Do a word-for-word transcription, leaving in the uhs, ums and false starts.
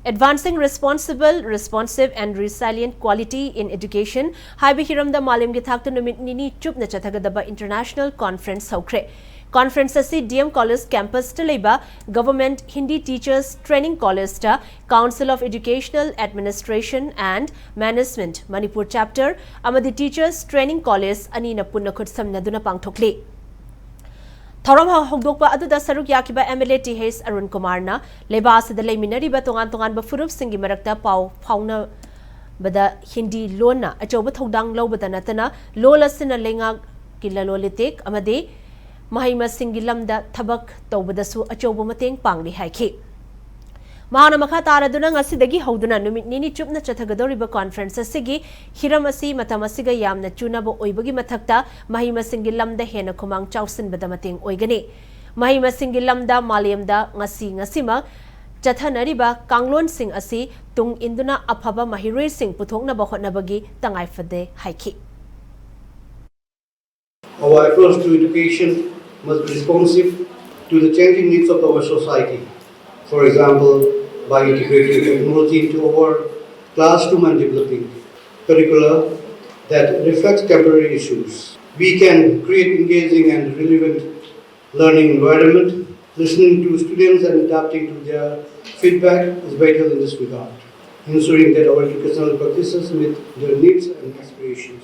Advancing Responsible, Responsive and Resilient Quality in Education ꯍꯥꯏꯕ ꯍꯤꯔꯝꯗ ꯃꯥꯂꯦꯝꯒꯤ ꯊꯥꯛꯇ ꯅꯨꯃꯤꯠ ꯅꯤꯅꯤ ꯆꯨꯞꯅ ꯆꯠꯊꯒꯗꯕ international conference ꯍꯧꯈ꯭ꯔꯦ꯫ Conference ꯑꯁꯤ D M College campusꯇ ꯂꯩꯕ Government Hindi Teachers Training Collegeꯇ Council of Educational Administration and Management Manipur Chapter ꯑꯃꯗꯤ Teachers Training College ꯑꯅꯤꯅ ꯄꯨꯟꯅ ꯈꯨꯠꯁꯝꯅꯗꯨꯅ ꯄꯥꯡꯊꯣꯛꯂꯤ꯫ ꯊꯧꯔꯝ ꯍꯧ-, ꯍꯧꯗꯣꯛꯄ ꯑꯗꯨꯗ ꯁꯔꯨꯛ ꯌꯥꯈꯤꯕ M L A T H Arun ꯀꯨꯃꯥꯔꯅ ꯂꯩꯕꯥꯛ ꯑꯁꯤꯗ ꯂꯩꯃꯤꯟꯅꯔꯤꯕ ꯇꯣꯉꯥꯟ ꯇꯣꯉꯥꯟꯕ ꯐꯨꯔꯨꯞꯁꯤꯡꯒꯤ ꯃꯔꯛꯇ ꯄꯥꯎ ꯐꯥꯎꯅꯕꯗ ꯍꯤꯟꯗꯤ ꯂꯣꯟꯅ ꯑꯆꯧꯕ ꯊꯧꯗꯥꯡ ꯂꯧꯕꯗ ꯅꯠꯇꯅ ꯂꯣꯜ ꯑꯁꯤꯅ ꯂꯩꯉꯥꯛꯀꯤ ꯂꯂꯣꯟ ꯏꯇꯤꯛ ꯑꯃꯗꯤ ꯃꯍꯩ ꯃꯁꯤꯡꯒꯤ ꯂꯝꯗ ꯊꯕꯛ ꯇꯧꯕꯗꯁꯨ ꯑꯆꯧꯕ ꯃꯇꯦꯡ ꯄꯥꯡꯂꯤ ꯍꯥꯏꯈꯤ꯫ ꯃꯍꯥꯛꯅ ꯃꯈꯥ ꯇꯥꯔꯗꯨꯅ ꯉꯁꯤꯗꯒꯤ ꯍꯧꯗꯨꯅ ꯅꯨꯃꯤꯠ ꯅꯤꯅꯤ ꯆꯨꯞꯅ ꯆꯠꯊꯒꯗꯧꯔꯤꯕ conference ꯑꯁꯤꯒꯤ ꯍꯤꯔꯝ ꯑꯁꯤ ꯃꯇꯝ ꯑꯁꯤꯒ ꯌꯥꯝꯅ ꯆꯨꯅꯕ ꯑꯣꯏꯕꯒꯤ ꯃꯊꯛꯇ ꯃꯍꯩ ꯃꯁꯤꯡꯒꯤ ꯂꯝꯗ ꯍꯦꯟꯅ ꯈꯨꯃꯥꯡ ꯆꯥꯎꯁꯤꯟꯕꯗ ꯃꯇꯦꯡ ꯑꯣꯏꯒꯅꯤ꯫ ꯃꯍꯩ ꯃꯁꯤꯡꯒꯤ ꯂꯝꯗ ꯃꯥꯂꯦꯝꯗ ꯉꯁꯤ ꯉꯁꯤꯃꯛ ꯆꯠꯊꯅꯔꯤꯕ ꯀꯥꯡꯂꯣꯟꯁꯤꯡ ꯑꯁꯤ ꯇꯨꯡ ꯏꯟꯗꯨꯅ ꯑꯐꯕ ꯃꯍꯩꯔꯣꯏꯁꯤꯡ ꯄꯨꯊꯣꯛꯅꯕ ꯍꯣꯠꯅꯕꯒꯤ ꯇꯉꯥꯏ ꯐꯗꯦ ꯍꯥꯏꯈꯤ꯫ Our approach to education must be responsive to the changing needs of our society. For example, by integrating technology into our classroom and developing curricula that reflects contemporary issues, we can create engaging and relevant learning environment. Listening to students and adapting to their feedback is vital in this regard, ensuring that our educational practices meet their needs and aspirations.